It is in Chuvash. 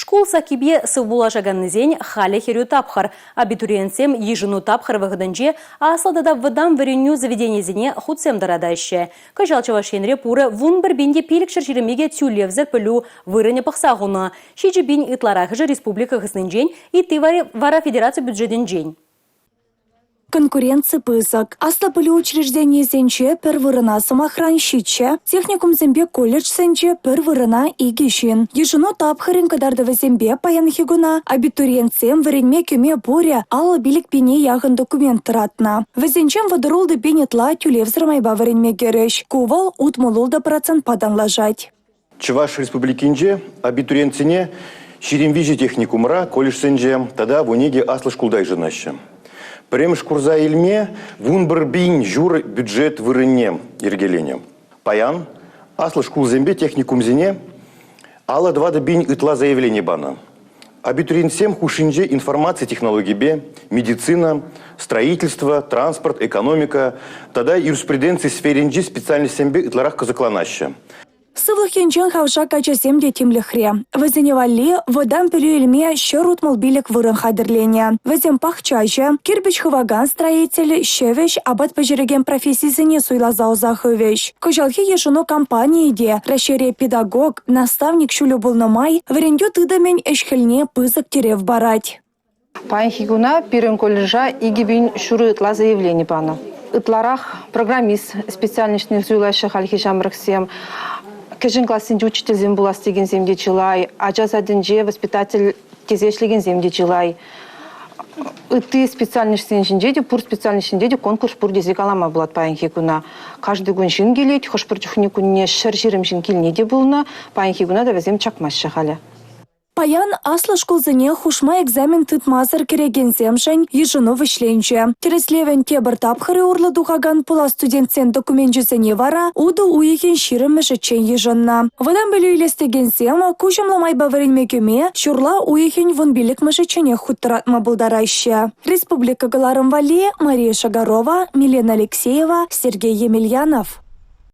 Шкул саккипе сывпуллашаканнисен халӗ хӗрӳ тапхӑр. Абитуриентсем йышӑну тапхӑр вӑхӑтӗнче аслӑ тата вӑтам вӗренӳ заведенийӗсене хутсем тӑратаҫҫӗ. Кӑҫал Чӑваш Енре пурӗ 11 пин те 522 тӳлевсӗр пӗлӳ вырӑнӗ пӑхса хунӑ. 7 пин ытларахӑшӗ республика хыснинчен, ытти вара федераци бюджетӗнчен. Конкуренци пысӑк. Аслӑ пӗлӳ учрежденийӗсенче пӗр вырӑна, сӑмахран, ҫиччӗ, техникумсемпе колледжсенче пӗр вырӑна икӗ ҫын. Йышӑну тапхӑрӗн кӑтартӑвӗсемпе паянхи куна абитуриентсем вӗренме кӗме пурӗ 55 пине яхӑн документ тӑратнӑ. Вӗсенчен 36 пин ытла тӳлевсӗр майпа вӗренме кӗрӗҫ. Ку вӑл 66 процентпа танлашать. Чӑваш Республикинче абитуриентсене 23 техникумра, колледжсенче тата 12 аслӑ шкулта йышӑнаҫҫӗ. Пӗрремӗш курса илме 11 пин ҫур бюджет вырӑнне йӗркеленӗ. Паян аслӑ шкулсемпе техникумсене 54 пин ытла заявлени панӑ. Абитуриентсем хушшинче информаци технологипе, медицина, строительство, транспорт, экономика тата юриспруденци сферинчи специальноҫсемпе ытларах кӑсӑкланаҫҫӗ. Сывлӑх енчен хавшак ачасем те тимлӗхре. Вӗсене валли вӑтам пӗлӳ илме 165 вырӑн хатӗрленӗ. Вӗсем пахчаҫӑ, кирпӗч хывакан строитель, ҫӗвӗҫ, апат пӗҫерекен профессисене суйласа ӑса хывӗҫ. Кӑҫалхи йышӑну кампанийӗ те Раҫҫейре педагог, наставник ҫулӗ пулнӑ май вӗрентӳ тытӑмӗн ӗҫ-хӗлне пысӑк тӗрев парать. Паянхи куна пирӗн колледжа 2 пин ҫурӑ ытла заявлени панӑ. Ытларах программист специальноҫне суйлаҫҫӗ хальхи ҫамрӑксем. Кӗҫӗн классенчи учительсем пулас текенсем те чылай, ача садӗнче воспитатель тесе ӗҫлекенсем те чылай. Ытти специальноҫсен ҫинче те, пур специальноҫ ҫинче те конкурс пур тесе калама пулать паянхи куна. Каждый кун ҫын килет, хӑш-пӗр чухне кунне 120 ҫын килни те пулнӑ. Паянхи куна та вӗсем чакмаҫҫӗ халӗ. Паян аслӑ шкулсене хушма экзамен тытмасӑр кӗрекенсемшӗн йышӑну вӗҫленчӗ. Тӗрӗслевӗн тепӗр тапхӑрӗ урлӑ тухакан пулас студентсен докуменчӗсене вара утӑ уйӑхӗн 20-мӗшӗччен йышӑннӑ. Вӑтам пӗлӳ илес текенсем куҫӑмлӑ майпа вӗренме кӗме ҫурла уйӑхӗн 15-мӗшӗчченех хут тӑратма пултараҫҫӗ. Республика кӑларӑм валли Мария Шагарова, Милена Алексеева, Сергей Емельянов.